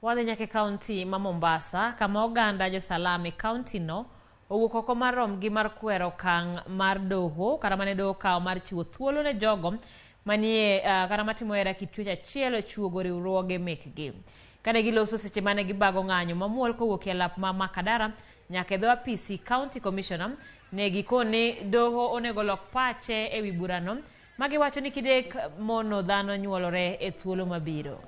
Wadhi nyaka e kaunti ma Mombasa kama oganda josalam e kaunti no owuok oko mar romgi mar kwero okang' mar doho kata mane doho okawo mar chiwo thuolo ne jogo manie kata matimo hera kit chuech achiel chuogo riwruoge mekgi. Kane giloso seche mane gibago ng'anyo mamuol kowuok e alap ma Makadara nyaka e dho apisi County Commissioner ne gikoni doho onego lok pache ewi burano magiwacho ni kidek mono dhano nyuolore e thuolo mabiro.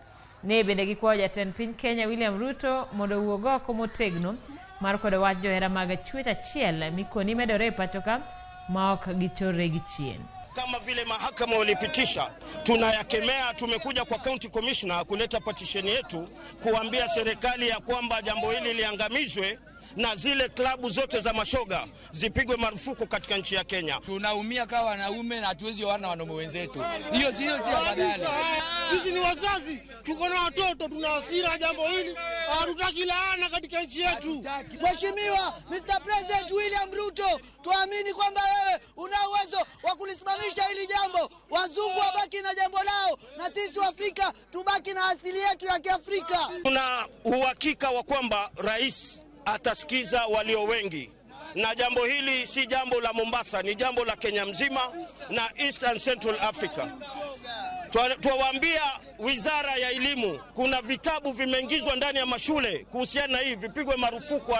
Ne bende gikwayo jatend piny Kenya William Ruto mondo owuog oko motegno mar kwedo wach johera mag chuech achiel mikoni medore e pacho ka ma ok gichorre gi chien. Kama vile mahakama walipitisha, tunayakemea. Tumekuja kwa county commissioner kuleta petition yetu kuambia serikali ya kwamba jambo hili liangamizwe na zile klabu zote za mashoga zipigwe marufuku katika nchi ya Kenya. Tunaumia kama wanaume na hatuwezi oana na wanaume wenzetu. Hiyo sio si afadhali. Sisi ni wazazi, tuko na watoto, tuna hasira jambo hili, hatutaki laana katika nchi yetu. Mheshimiwa Mr. President William Ruto, tuamini kwamba wewe una uwezo wa kulisimamisha hili jambo. Wazungu wabaki na jambo lao na sisi Waafrika tubaki na asili yetu ya Kiafrika. Tuna uhakika wa kwamba rais atasikiza walio wengi, na jambo hili si jambo la Mombasa, ni jambo la Kenya mzima na East and Central Africa. Twawaambia wizara ya elimu, kuna vitabu vimeingizwa ndani ya mashule kuhusiana na hii, vipigwe marufuku.